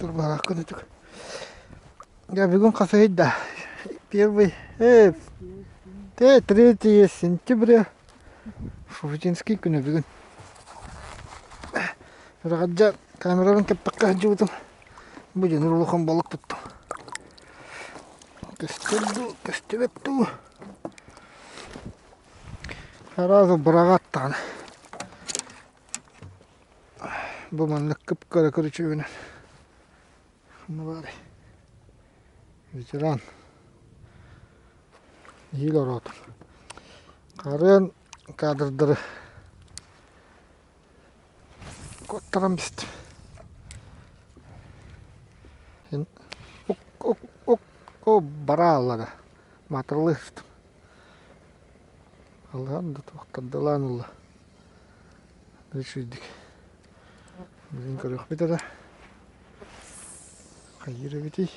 Турбалаах күнүтүк. Я бүгүн хасыһый да. Первый, 3 сентября. Шуфутинский күнэ бүгүн. Раҕадьа камерабын кэппэккэ сылдьыбытым. Бу дьонур улахан балык туттум. Көстөр дуу, көстүбэт дуу. Сразу быраҕаат даҕаны. Бу маннык кып-кыра күрүчүөгүнэн ханна баарый? Ветеран. Иил ороотум. Харыан кадрдары куоттаран бистим. Ук ук ук о барааллара маатырылыыстым. Аллаһан да туохтардылаан ылла. Үчүйдүк. Билин көрүөхпүт эрэ. Хайыыр эбитий?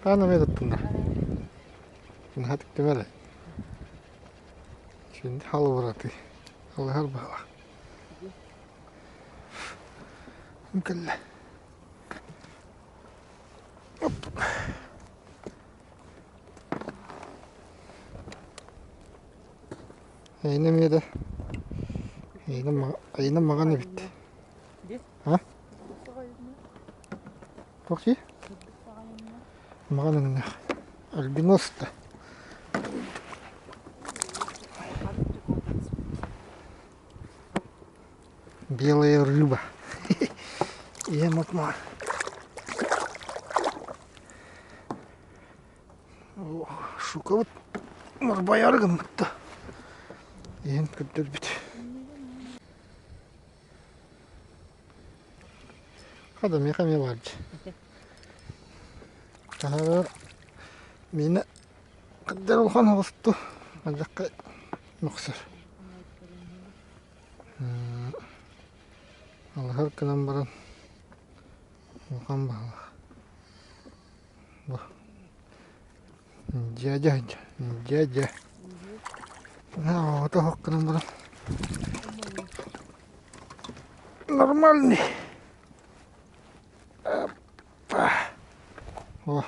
Хаан эмиэ туттунна. Наһаа тиктим эрэ. Şimdi халыбыраты. Алыһар баһылах. Кэллэ. Оп. Эйиэнэ эмиэ да эйиэнэ маҕан эбит. А? Туох дии? Маҕан өҥнөөх. Альбинос да. Белая рыба. Ийэм отма. Шукабыт марбайары гыммытта. Иһин көрдөрбүт. Хада миэхэ эмиэ баар дии. Таһаарар миэнэ кырдьар улахан оҕусту алдьархай мөхсөр. Алыһар гынан баран улахан баһылаах. Бу дьээдьэ дьээдьэ. Оҕото оһох гынан баран нормальный. Опа. О.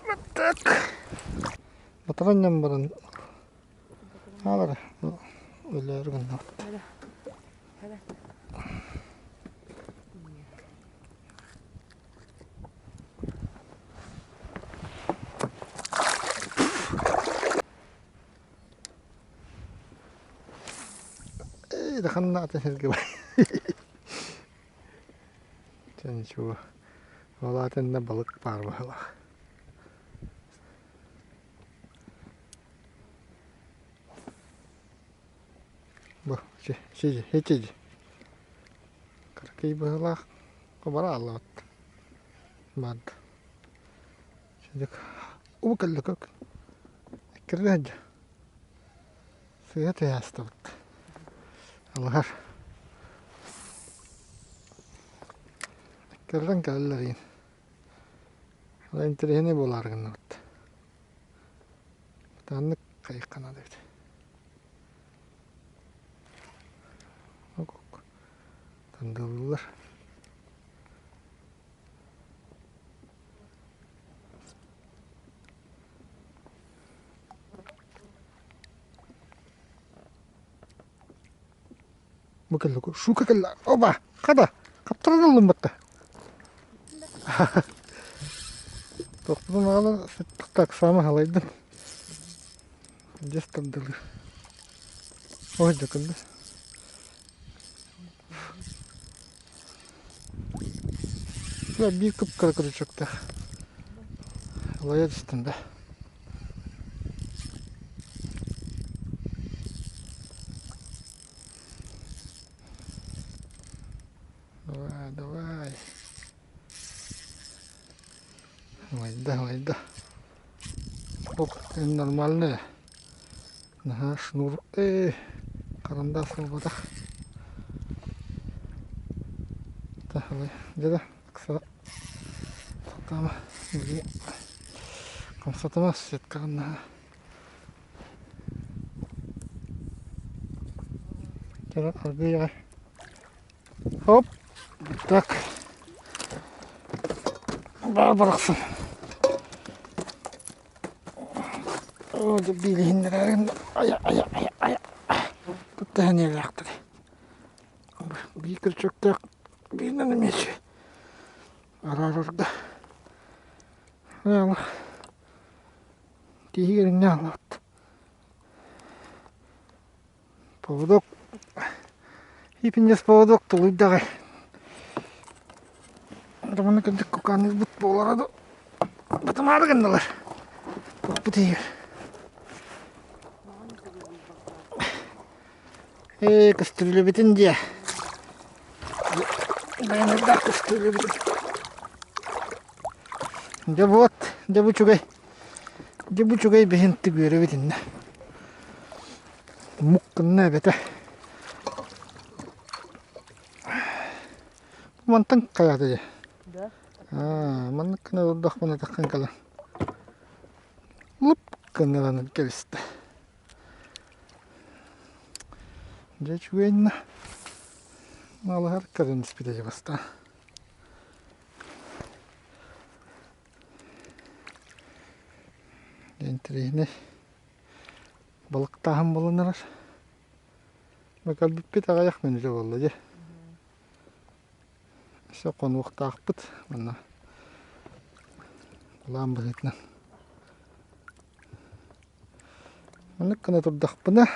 Вот так. Батараннан баран хаалар өлөөр гыннабыт. Ээ, ханна атын сиргэ бар. Чэ ничего. Ол аатынна балык баар быһыылаах. Бу сиди хитиди. Кыракый быһыылаах бара аллабыт. Барды. Сидик уу кэллэ көк. Эккирдэ сылдьа. Сыыһа тыйаастыбыт. Алыһар. Эккирдэн кэлэллэр иин. Ол интэриэһинэй буолаары гынныбыт. Тааннык хайыахха наада эбит. Тандалыыллар. Бу кэллэ, шука кэллэ. Оба, хада, хаптаран ыллым батта. Тохтутун аҕала так саама халайдым. Дьэс тардылыы. Ой, дьакынды. Биир кып-кыра крючоктаах. Лайа түстүм да. Давай, давай. Лайда, лайда. Оп, нормальный. Наһаа шнур ээ харандаас буолбатах. Таһалай дьэ да сатаама билигин хамсатыма сеткаҕын наһаа. Чэ, аргыый аҕай. Хоп, так. Баар барахсан. Оо, дьэ биилиһиннэрээрин айа айа айа айа. Тутта сэниэлээхтэр. Биир крючоктаах бииринэн эмиэ араарарга. Тииһигэр инньэ аҕалаат. Поводок ипинньэс поводок тулуйдаҕай. Манна кырдьык кукаанныырбыт буолара да батымаары гыннылар. Туохпут иһигэр. Ээ, көстүлүбүтүн диэ. Байанайдаах көстүлүбүтүн. Дьэ вот, дьэ бу үчүгэй. Дьэ бу үчүгэй биһин түгүөрүбүт иннэ. Мук гынна эбэтэ. Мантан хайаата дьэ. Да. Аа, маннык гына олордохпуна таххан кэлэн. Лып гыннаран кэбистэ. Дьэ үчүгэйиннэ. Малыһар көрөн испитэ дьэ бастаан. Интэриэһинэй балыктааһын буолан эрэр. Кэлбиппит аҕыйах мүнүүтэ буолла дии. Өссө хонуохтаахпыт манна былаан быһыытынан. Маннык гына турдахпына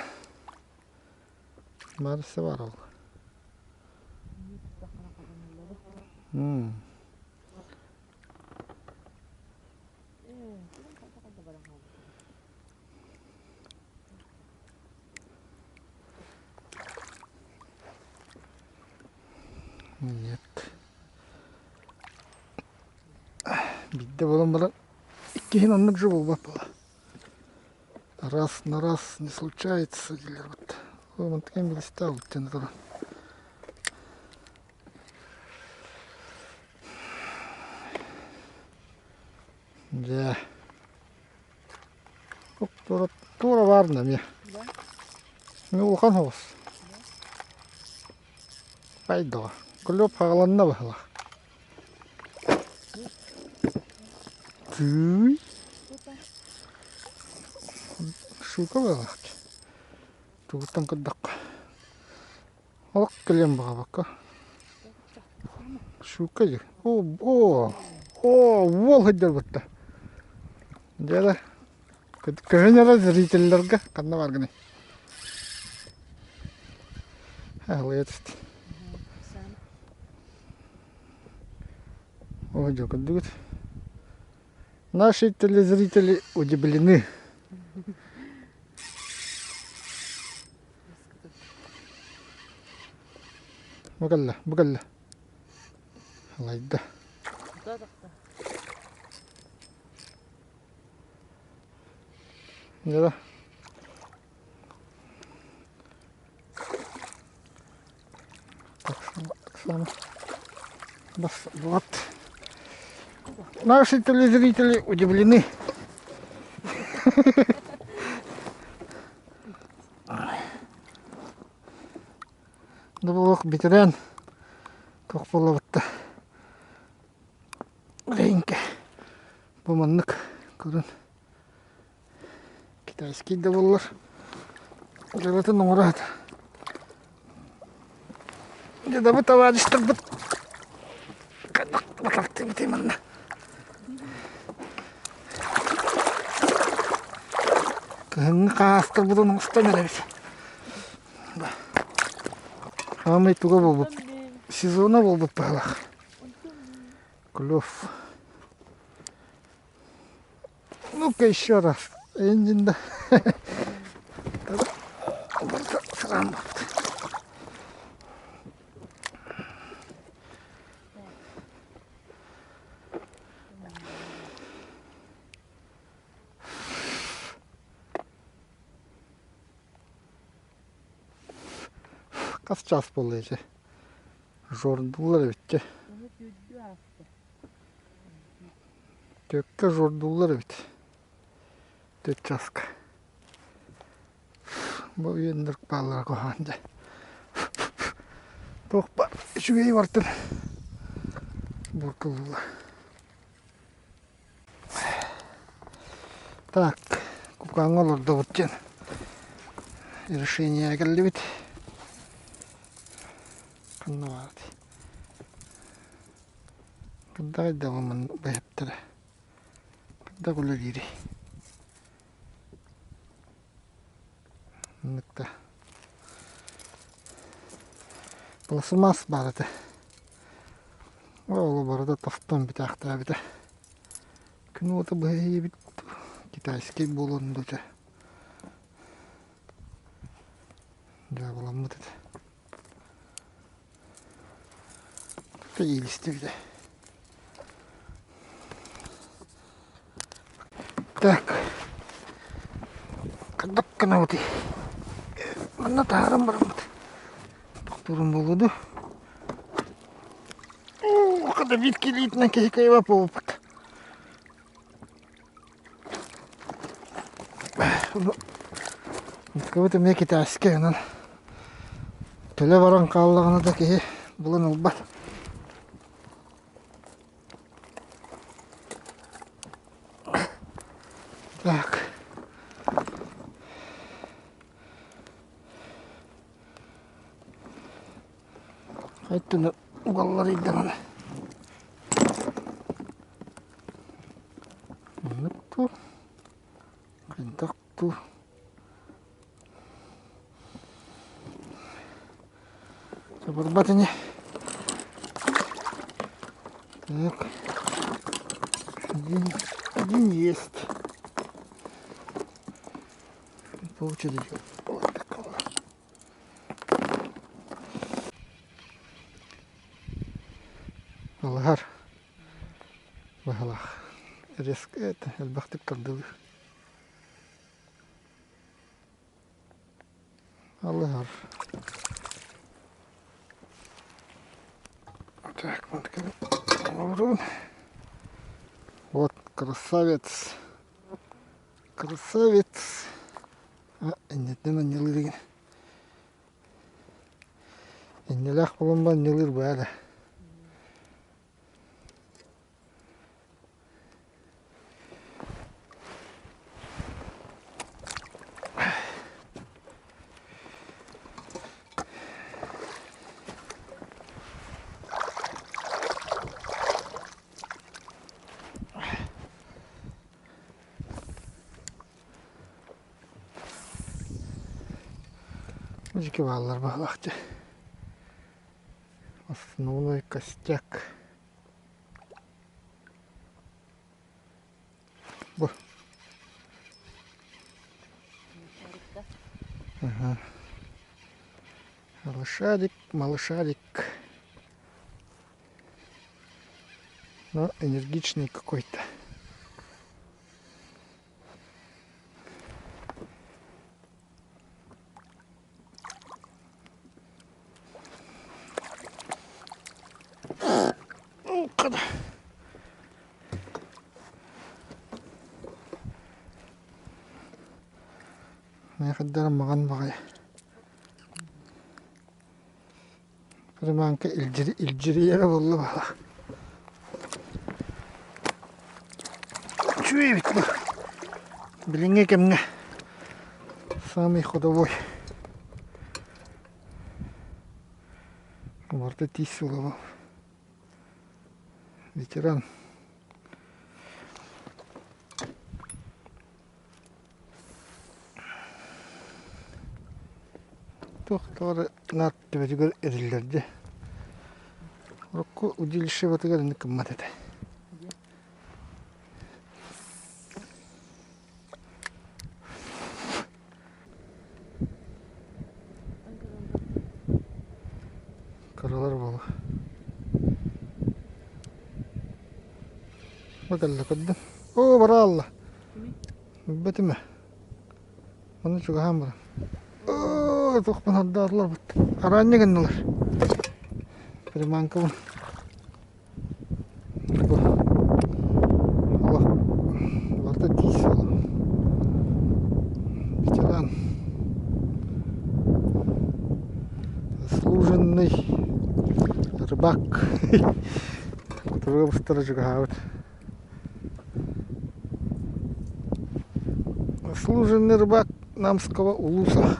баарысы баар ол. Нет. Биирдэ буолан баран иккиһин оннук же буолбат буолла. Раз на раз не случается дииллэр вот. Ол мантыкан билистэ диэн туран. Дьэ. Туора, туора баарына эмиэ. Эмиэ улахан соҕус. Пайдаҕа. Клёп хаҕаланна быһыылаах. Тыый. Шука быһыылаах. Тугуттан көрдөххө. Олох кэлиэн баҕабакка. Щука дии. О, о, о, уол сылдьар бытта. Дьэ көһүн эрэ зрителлэргэ ханна бааргыный? Аһылыйа түстэ. О, дьэ көрдүгүт. Наши телезрители удивлены. Бу кэллэ, бу кэллэ. Алайда. Дьэ Вот. Наши телезрители удивлены. Доболох бүтэрэн туох буоллабытта Рейнке бу маннык көрөн китайский да буоллар дьалатын оҥоро Дедабы товарищтарбыт батартыбытый манна Кыһыҥҥы хаһаастарбытын оҥостон эрэбит. Хаамай туга буолбут сезона буолбут быһыылаах. Клев. Ну-ка еще раз. Эннин да. Сыран барбыт. Хас чаас буолла ити? Жордуулар эбит дьэ. Төккө жордуулар эбит. Төрт чааска. Бу үйэннэр бааллара куһаҕан дьэ. Туох баар үчүгэйи барытын буортулууллар. Так, кукааҥҥа олордубут диэн решение кэллибит. Ханна баарый? Кырдаҕай да бу бэһэптэрэ. Кырдах үлэлиирий? Манныкта пластмасс баар этэ. Ол барыта тостон бүтээхтээбитэ. Күн уота быһа иһийбит китайский буолуон да этэ. Дьаабыламмыт этэ. Иилистибитэ. Так. Хайдах гынабытый? Манна таһааран бараммыт. Тохтуурум буолуо дуу? Оо, хата биир килиитинэн киһи кыайбат буолбут. Кыбыт эмиэ китайскай онон төлө баран хааллаҕына да киһи булан ылбат. Так. Хайттыны угаллар ыйдаҕына. Маннык дуу, хайдах дуу. Барбат ини. Так. Один, один есть. По очереди. Вот такого. Алыһар быһалаах. Резко это элбэхтик тардылыр. Алыһар. Так, вот Вот красавец. Красавец. А, иннеттен анньылыр Иннэлээх буолан анньылыыр баара. Музыки бааллар баһылаах дьэ. Основной костяк. Бу. Ага. Малышарик, малышарик. Но энергичный какой-то. Миэхэ маҕан баҕайы. Романка илдьирийэрэ буолла баҕа. Үчүгэй эбит бу. Билиҥҥи кэмҥэ самый ходовой. Барыта тиис сыла Ветеран. Туох тоҕо наат төбөтүгэр эриллэрдэ. Урукку удилищебытыгар инник гыммат этэ. Кыралар буолуо. Бу кэллэ көрдүм. Оо, бараалла. Билбэтим ээ. Ону чугаһаан баран. Оо, туохпун ордоотулар бут. Араанньа гыннылар. Приманкабын. Бу. Олох барыта тиис буолан. Ветеран. Заслуженный. рыбак. Кутуруга быстара чугаһаабыт. Заслуженный рыбак Намского улуса.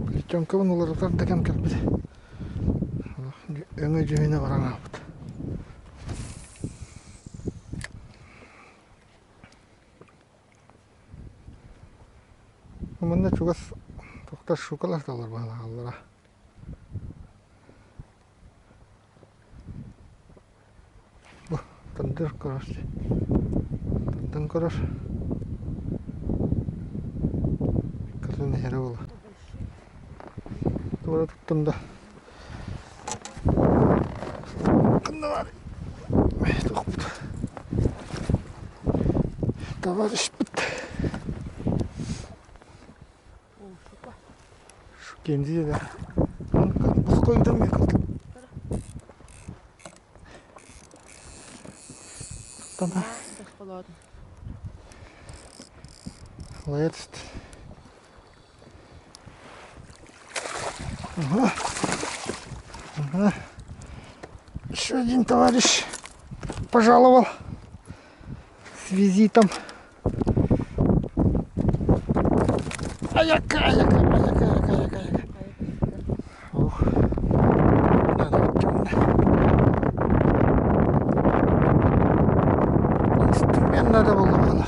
Плетенкабын уларытар да кэм кэлбит. Өҥө дьүһүнэ баран хаалбыт. Манна чугас тохтор шукалар талар баһылааллара. Бу тандыр көрөр Тандын көрөр Кытын иһэрэ буолла. Туора туттум да Ханна баар туохпут Товарищпыт Кензи да. Босқойдан мен Тана. Лаят. Ага. Ага. Еще один товарищ пожаловал с визитом. Аяка, аяка, аяка, аяка, аяка, аяка. Ох. Надо темно. Инструмент надо было было.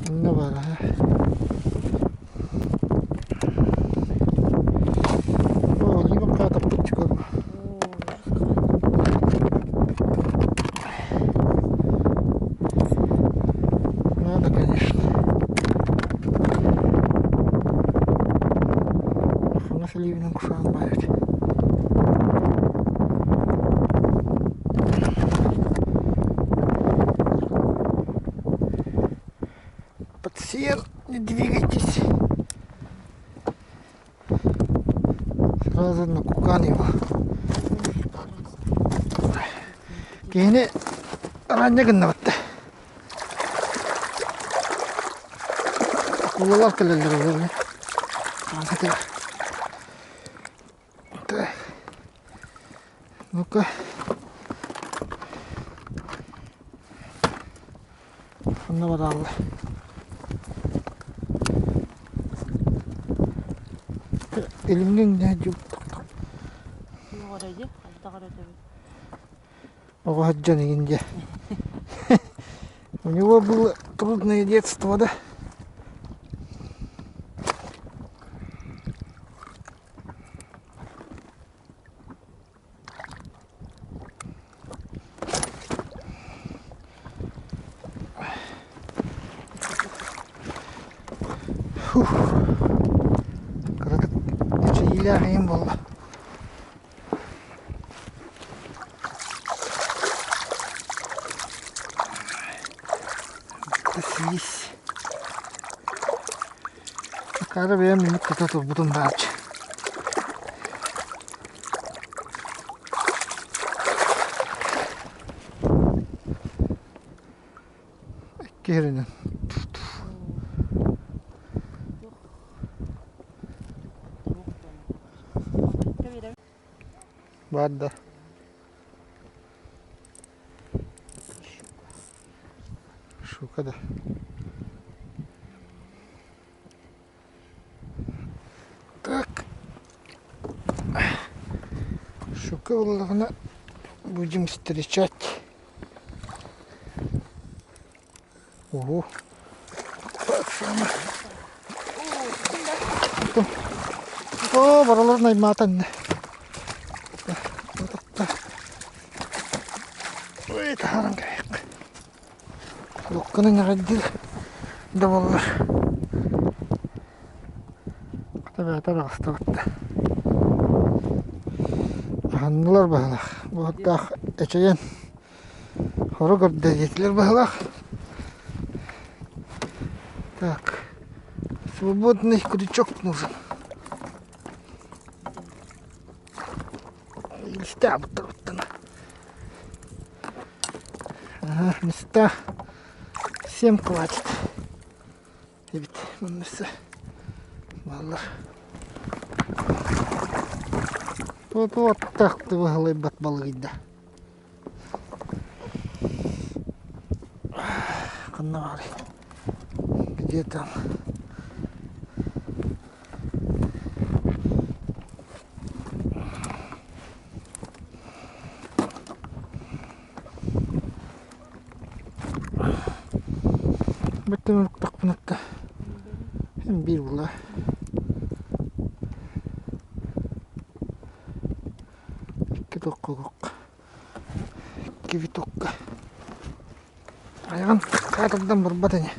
Онно баара. О, либо какая-то Надо, конечно. Хаҥас илиибинэн кушаан баайбыт. Пациент, не двигайтесь. Сразу на кукан его. Киһини араанньа гыннабатта. Акулалар кэлэллэр олору. Так. Ну-ка. Ханна бараалла. Илимҥин Оҕо сылдьан игин дьэ. У него было трудное детство, да? Фух. Кыратык эчэйиилээх иһин буолла. Сиис. Акаары бэйэм минут тута турбутум бааччы. Икки Баар да. Щука да. Так. Щука буоллаҕына будем встречать. Ого. Так самое. О, баралар наймаатан. Ой, таһааран кэбиһиэххэ. Лукканы ньаҕайдыыр да буоллар. Хата таҕыстыбыт да. Аһыннылар быһыылаах. Буһуттаах эчэйэн хоро көрдө диэтилэр быһыылаах. Так, свободный крючок нужен. Илистээбиттэр буттана. Ага, места всем хватит. Эбит манныса бааллар. Туот-туоттах тыбыһылыйбат балыгыйда. Ханна баарый? Где там? Бэттэн уруктахпынатта биир була. Икки токко Икки витокка. Айаҕын хаатырдан барбат ини.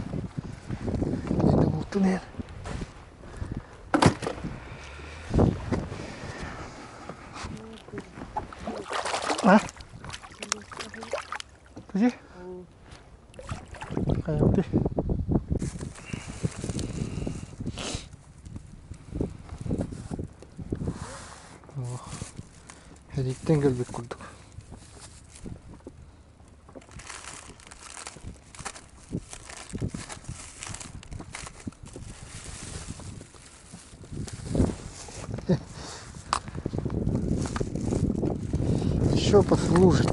Кинини бултун иһэр. А? Подожди. Хайалты. Ох. Эриттэн кэлбит курдук. Еще послужит.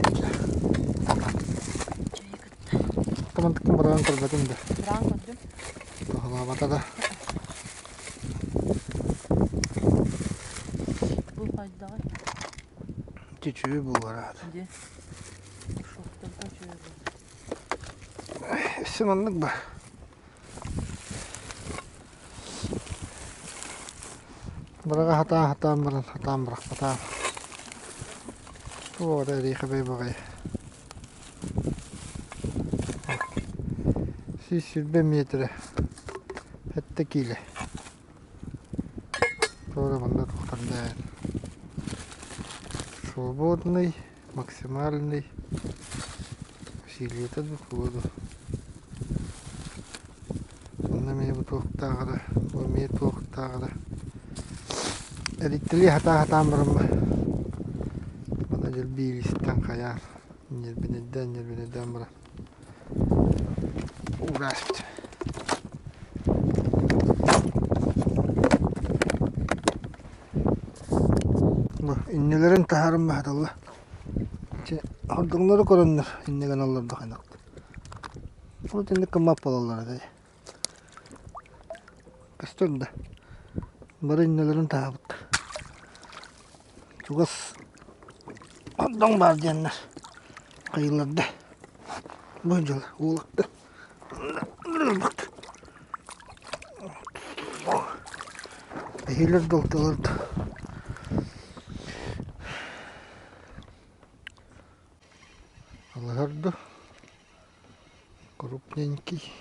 Тамантыкын бараан көрбөтүм да. Быраан көрдүм. Туһалаабата да. Бу хайдаҕый? Чүчүү буолар Дьэ. Шоктарга үчүгэй Өссө маннык ба. Быраҕа хатаан хатаан баран хатаан бырахпатаан. Туох эрэ эриэхэбэй баҕайы. 120 метрэ. Сэттэ киилэ. Туора манна туохтардаан. Свободный, максимальный. Усилиета воду. Онно эмиэ бу туохтааҕара, бу эмиэ туохтааҕара. Эриттэлии хатаа-хатаан бараммын маны дьэлби илиистэн хайаан ньиэрбинэйдээн ньиэрбинэйдээн баран уураспыт. Бу иннилэрин таһааран баһаталла. Чэ, хордоҥнору көрөннөр иннэ гыналлар да хайдах. Вот инник кыммап буолаллар этэ. Көстөр да. Бары иннэлэрин таһаабыттар. Чугас хордоҥ баар диэннэр хайыыларда. Бу дьыл уолаттар. Эһиилэр далтылар да. Алыһар да крупненький.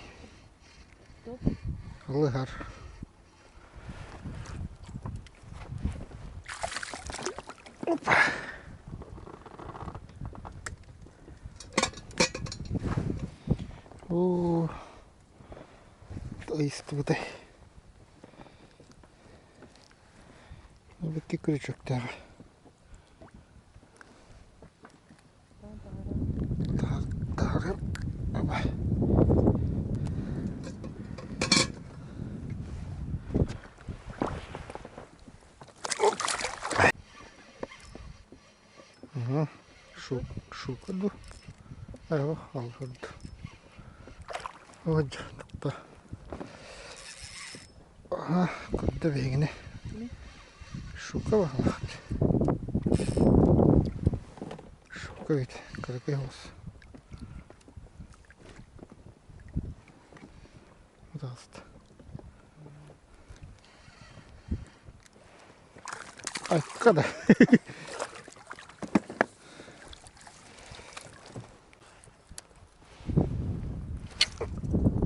Алыһар. Опа. Оо, ыйыстыбытай. Икки күрүчүктээҕэ. Таһырым Шука ду Курда биһигини Шука баһылаах Шука ведь кыракый оҕус Пожалуйста. Айка да.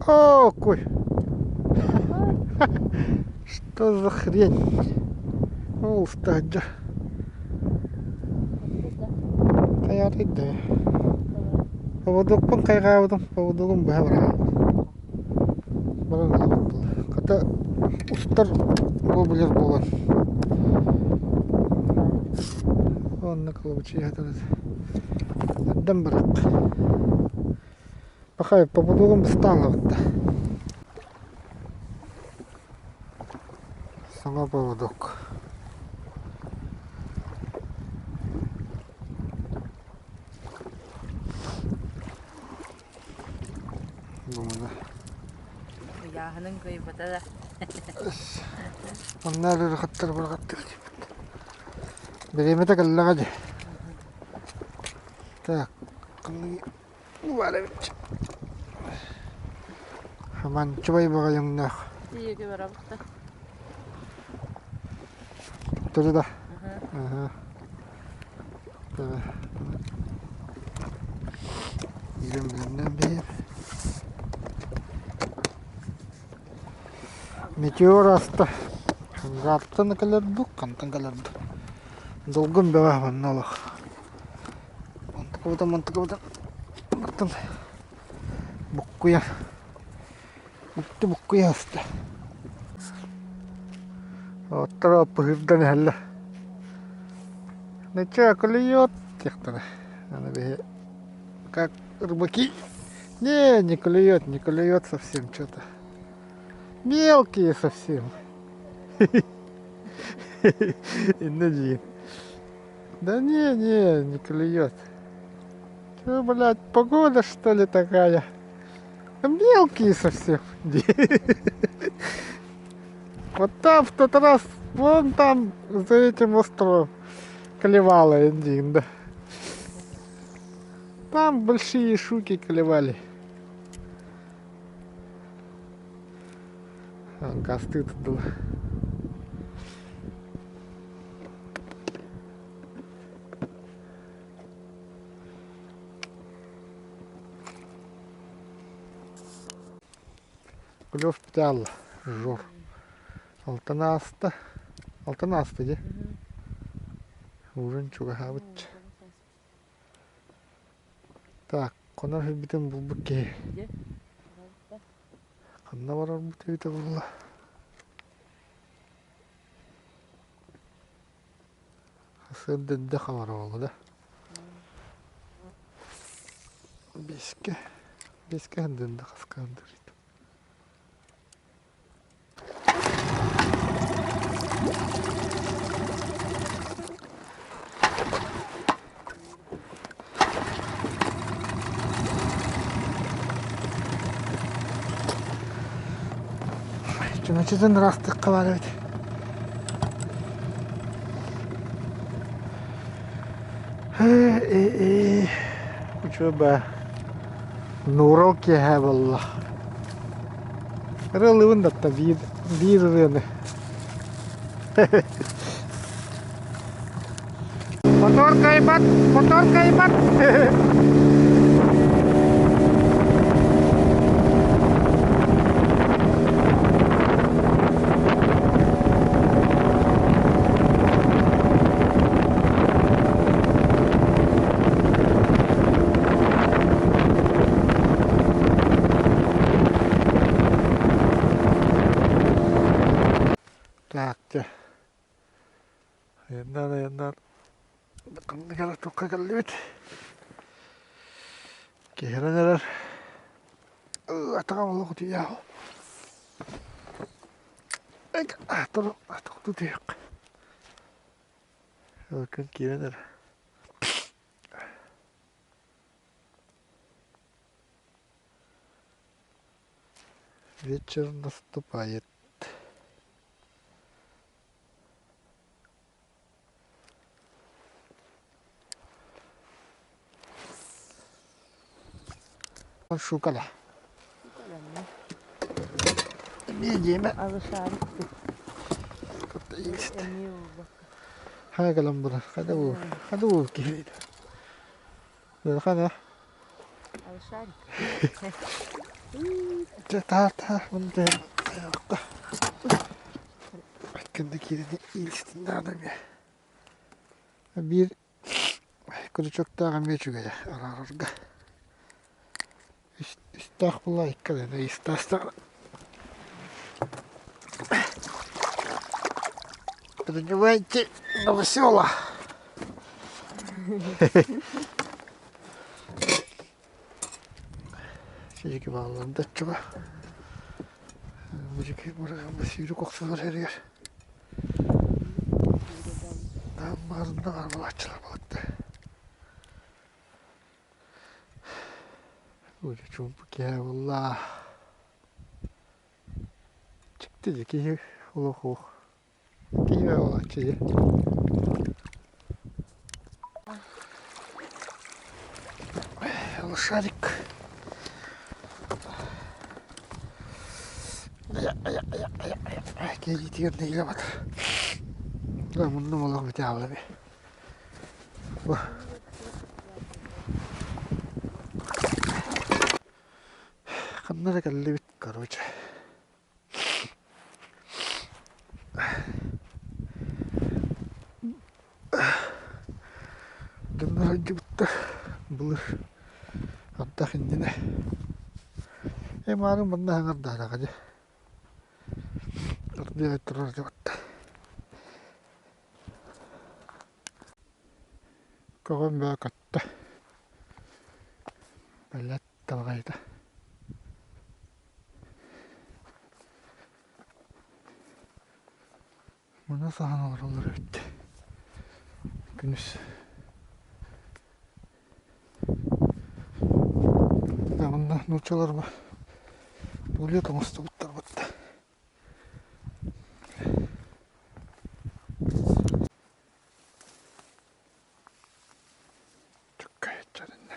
О, какой! Что за хрень? Ол стадья. Хайаатый да. Поводокпун хайҕаабытым, поводогум быһа бараабыт. Баран ылабыт буолла. Хата устар воблер буолан. Онно кылабычыйа сытар Эрдэн барыахха. Пахай, поводогум быстаалабыт да. Саҥа поводок. Бу Ыйааһынын кыайбата да. Манна ыарахаттар барҕаттар диэбит. Бириэмэтэ кэллэҕэ дии. Так, баар эбит. Хаманчыбай баҕайыҥнаах. Тиийиги барабыт да. Төттөрү да. Аха. Метеор ааста. Хангааттан кэлэр дуу, хантан кэлэр дуу. Долгун бөҕө манна олох. Онтукабытын, онтукабытын оттон буккуйа бүттү буккуйа ааста. Оттор пыһырдан иһэллэр. Ну чё, клюет диэхтэрэ. Аны биһи как рыбаки. Не, не клюет, не клюет совсем что-то. Мелкие совсем. Инна диин. Да не, не, не клюет. Чё, блядь, погода что ли такая? Мелкие совсем. Вот там в тот раз, вон там, за этим островом клевала Эндин, да. Там большие шуки клевали. Косты тут было. Клев птял жор. Алтан ааста. Алтан ааста дии. Ужин чугаһаабыт. Так, хонор сирбитин булбут киһи. Ханна барарбыт эбитэ буолла? Сырда эрдэ хабара буолла да. Биэскэ, биэскэ сырдында хаска сырдырыйт. Чүмэчитин ыраастыахха баар эбит. Ээ, учуоба нуурал киэһэ буолла. Ырыалыыбын да биир, биир ырыаны. Мотор кайбат, мотор кайбат. Так, дьэ. Айаннаан айаннаан ханнык эрэ туохха кэллибит. Киһирэн эрэр. Атаҕым олох утуйаах. Тохтуу түһүөххэ. Күн киирэн эрэр. Вечер наступает. Шукала. Эмиэ диэмэ. Хайа кэлэн барар. Хада бу. Хада бу киһи. Хана. Дьэ таар таар мында Кэннэ киирэн иилистин наада эмиэ. Биир крючоктаах эмиэ үчүгэйэ араарарга. Үстээх буолла икки да истаастаҕына. Принимайте новосела. Сиги бааллар да оччоҕо. Бу дьики сүүрүк охсулар эригэр. Баарында барбалааччылар балыкта. Уже чуумпу киэһэ буолла. Дьикти дьэ киһи олох уох. Киһи олоччу дьэ. Лошарик. Киһитигэр нэһилэ батар. Муннум олох бүтэ хаалла би. Ханна да кэллибит, короче. Дьоннор сылдьыбыттар былыр ардах иннинэ. Ээ мааны манна аҥардаатаҕа дьэ. Ардыга турар дьабатта. Көҕөн бөҕө көттө. Бэлэт талҕайда. Муна саһан олороллор эбит. Күнүс. Онно нууччалар туалет оҥостубуттар батта. Чуккайчарынна.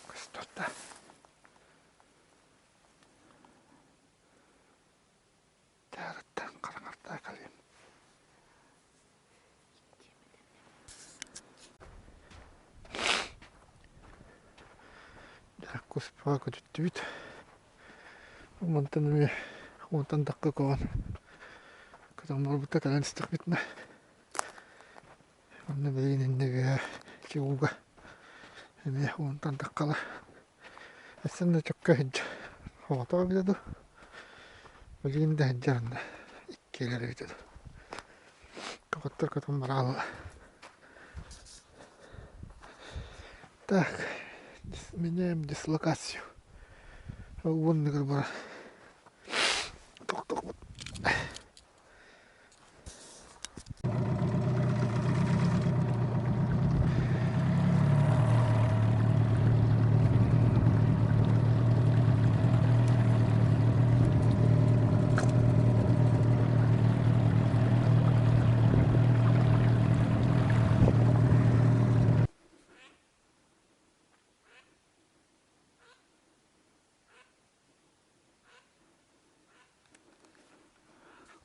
Көстөрдө. Таарыттан хараҥартаа кэлиэм. Куспаҕа көтүттүбүт. Мантан эмиэ уонтан тахха көҕөн көтөн барбыта кэлэн истэхпитинэ онно билигин иннэ үөһэ ууга эмиэ уонтан таххала өссө да чөккө сылдьар оҕото эбитэ дуу билигин да сылдьар онно иккиэлэр эбитэ дуу көҕөттөр көтөн барааллар Так, меняем дислокацию. Уонныгар бара. Тохтохпут.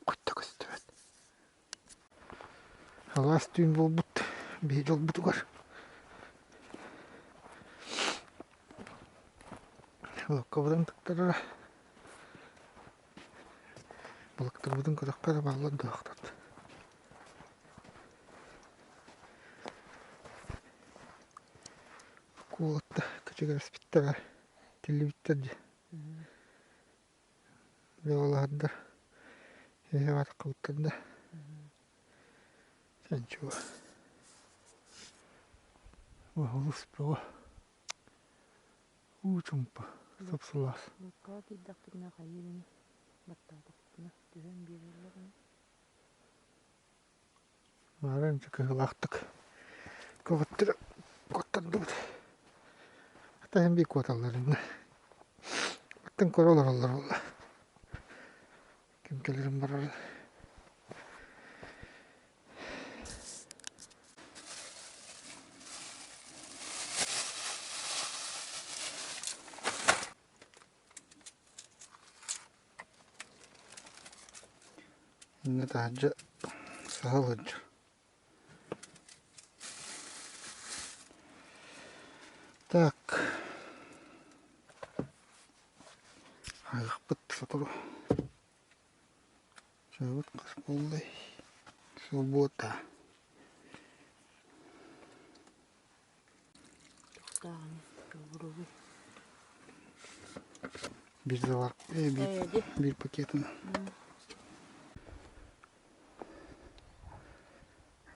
Кутта көстүбэт. Алаас түүн буолбут биһи дьолбутугар. Локкобутун тыктарара. Балыктарбытын көтөххө эрэ бааллар дуохтат. Куолатта кэчигирэспиттэрэ, тиллибиттэр дии. Бөҕөлөһөрдөр эһэ бараххыбыттар да чанчуга олус бөҕө уу чумпа сап-сылаас. Лукка киирдэхпитинэ хайыыбын баттаатахпытына түһэн биэрэллэр ини. Маарын кыһылаахтык көҕүттэрэ куоттардыбыт. Хата иһин биир куоталлар иннэ. Оттон көрө олороллор буолла. Ким кэлэрин барарын. Иннэ таһырдьа саһыл сылдьар. Так. Аһыахпыт сотору. Чаабыт хас буоллай? Суббота. Тохтооҕун тугуругуй. Биир завар, биир, биир пакетын.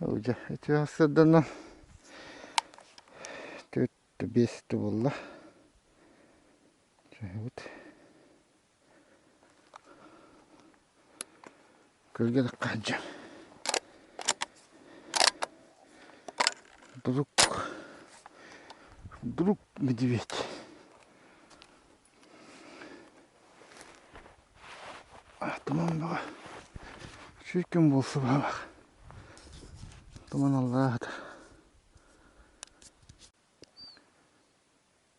Дьэ, ити сырданан. 5 буолла. Түһэбит. Күөлгэ таххаһыдьа. Вдруг, вдруг медведь. Туман бөҕө. Үчүгэй күн буолсу баҕалаах. Туман аллараа сытар.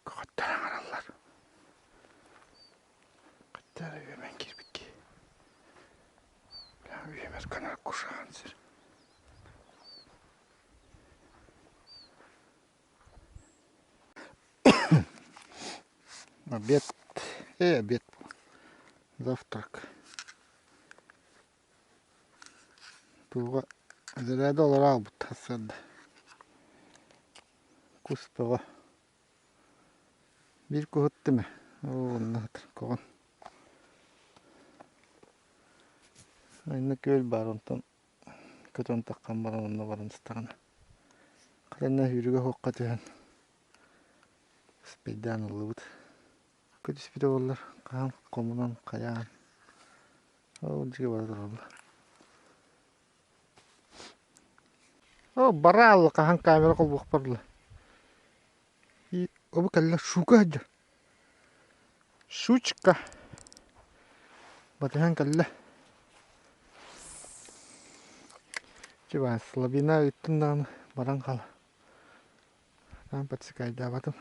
Көҕөттөр аҥараллар. Хаттар үөмэн киирбит киһи. Үөмэр канар кушаан сир. Обед. Обед. Завтрак. Туга заряда олоро аалбыт сарсыарда. Кус бөҕө. Биир куһуттум ээ. Оо, онно сытар көҕөн. Онно күөл баар онтон көтөн таххан баран онно баран сытаҕына. Хатанна сүүрүгэ суохха түһэн спейдаан ыллыбыт. Көтүспүтэ буоллар хаһан хомунан хайаан ол дьиэ бара тураллар. О, бараалла хаһан камера холбуохпар дылы. Обу кэллэ шука сылдьар. Щучка. Батыһан кэллэ. Чыбаас, слабина ыыттым даҕаны баран хаал. Аан подсекайдаабатым.